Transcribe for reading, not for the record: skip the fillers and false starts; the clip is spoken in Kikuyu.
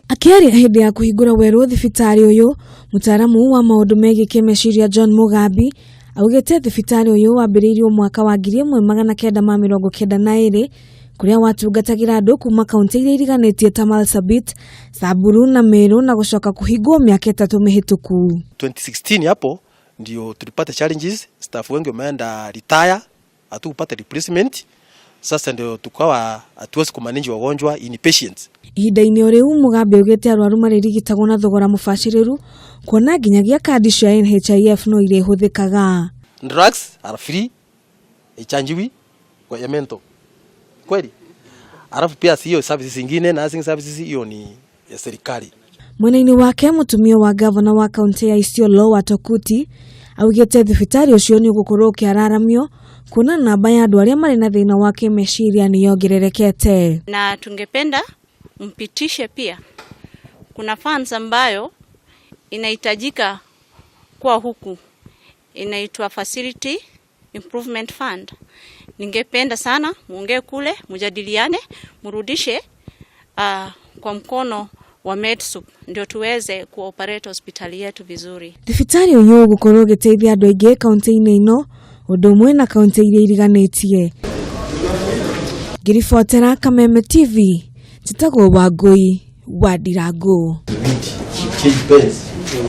Akĩaria hĩndĩ ya kũhingũra werũ thibitarĩ ũyũ, mũtaaramu wa maũndũ megiĩ kĩmeciria John Mugambi augĩte thibitarĩ ũyũ wambĩrĩirio mwaka wa 1992 kũrĩa watungatagĩra andũ kuma kaunti iria iriganĩtie ta Marsabit, Samburu na Meru na gũcoka kũhingwo mĩaka 3 mĩhĩtũku. 2016 hapo ndio tulipata challenges, staff wengi wameenda retire, hatukupata replacement. Sasa ndio tukawa hatuwezi kumanage wagonjwa in patients. Ihinda-inĩ o rĩu Mugambi augĩte arwaru marĩrigitagwo na thogora mũbacĩrĩru kuona nginyagia kandi cia NHIF no irĩhũthĩkaga. Drugs are free, ichanjiwi kwa ya mental. Kweli? Alafu pia sio services zingine, nursing services hiyo ni ya serikali. Mwena-inĩ wake mũtumia wa gavana wa kaunti ya Isiolo wa Tokuti augĩte thibitarĩ ũcio nĩ ũgũkorwo ũkĩararamio kuona namba ya andũ arĩa marĩ na thĩna wa kĩmeciria nĩ yongererekete. Na tungependa mpitishe pia, kuna funds ambayo inahitajika kwa huku inaitwa Facility Improvement Fund. Ningependa sana muongee kule, mujadiliane, murudishe kwa mkono wa MedSup ndio tuweze kuoperate hospitali yetu vizuri. Thibitarĩ ũyũ ũgũkorwo ũgĩteithia andũ aingĩ kaunti-inĩ ĩno ũndũ ũmwe na kaunti iria iriganĩtie. Ngĩribotera Kameme TV, njĩtagwo Wangũi wa Ndirangu. Change pens.